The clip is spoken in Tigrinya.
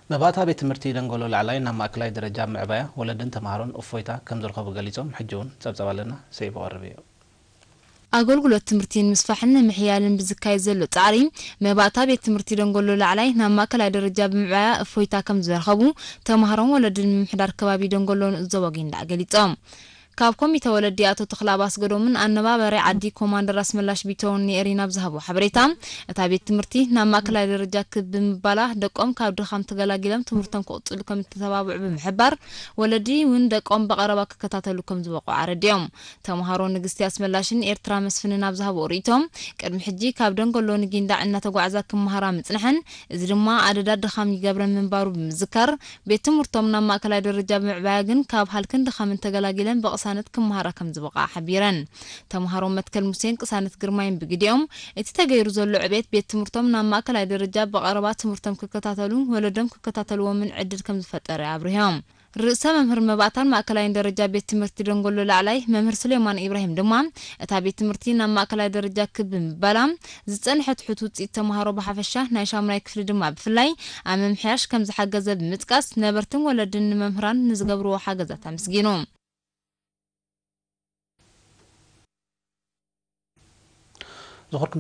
መባእታ ቤት ትምህርቲ ደንጎሎ ላዕላይ ናብ ማእከላይ ደረጃ ምዕባያ ወለድን ተምሃሮን እፎይታ ከም ዝረኸቡ ገሊጾም፣ ሕጂ እውን ጸብጸብ ኣለና፣ ሰይፉ ቀርብ እዩ። ኣገልግሎት ትምህርቲ ንምስፋሕን ንምሕያልን ብዝካየድ ዘሎ ጻዕሪ፣ መባእታ ቤት ትምህርቲ ደንጎሎ ላዕላይ ናብ ማእከላይ ደረጃ ብምዕባያ እፎይታ ከም ዝረኸቡ ተምሃሮን ወለድን ምምሕዳር ከባቢ ደንጎሎ ንኡስ ዞባ ጊንዳዕ ገሊጾም። ካብ ኮሚተ ወለዲ ኣቶ ተኽለኣብ ኣስገዶምን ኣነባባሪ ዓዲ ኮማንደር ኣስመላሽ ቢተውን ንኤሪና ኣብ ዝሃቦ ሓበሬታ፣ እታ ቤት ትምህርቲ ናብ ማእከላይ ደረጃ ክብ ብምባላ ደቆም ካብ ድኻም ተገላጊሎም ትምህርቶም ክቕጽሉ ከም እተተባብዑ ብምሕባር፣ ወለዲ እውን ደቆም ብቐረባ ክከታተሉ ከም ዝበቑ ኣረዲኦም። ተምሃሮ ንግስቲ ኣስመላሽን ኤርትራ መስፍንን ኣብ ዝሃብኦ ርእይቶም፣ ቅድሚ ሕጂ ካብ ደንጎሎ ንጊንዳዕ እናተጓዕዛ ክመሃራ ምጽንሐን፣ እዚ ድማ ኣደዳ ድኻም ይገብረን ምንባሩ ብምዝካር፣ ቤት ትምህርቶም ናብ ማእከላይ ደረጃ ብምዕባያ ግን ካብ ሃልክን ድኻምን ተገላጊለን ብቕሳነት ክመሃራ ከም ዝበቕዓ ሓቢረን። ተምሃሮ መትከል ሙሴን ቅሳነት ግርማይን ብግዲኦም፣ እቲ ተገይሩ ዘሎ ዕቤት ቤት ትምህርቶም ናብ ማእከላይ ደረጃ ብቐረባ ትምህርቶም ክከታተሉ ወለዶም ክከታተልዎምን ዕድል ከም ዝፈጠረ ኣብሪሆም። ርእሰ መምህር መባእታን ማእከላይን ደረጃ ቤት ትምህርቲ ደንጎሎ ላዕላይ መምህር ሱሌማን ኢብራሂም ድማ፣ እታ ቤት ትምህርቲ ናብ ማእከላይ ደረጃ ክብ ብምባላ፣ ዝጸንሐ ትሑት ውጽኢት ተምሃሮ ብሓፈሻ ናይ ሻሙናይ ክፍሊ ድማ ብፍላይ ኣብ ምምሕያሽ ከም ዝሓገዘ ብምጥቃስ፣ ነበርትን ወለድን ንመምህራን ንዝገብርዎ ሓገዛት ኣመስጊኑ። ዝኸበርኩም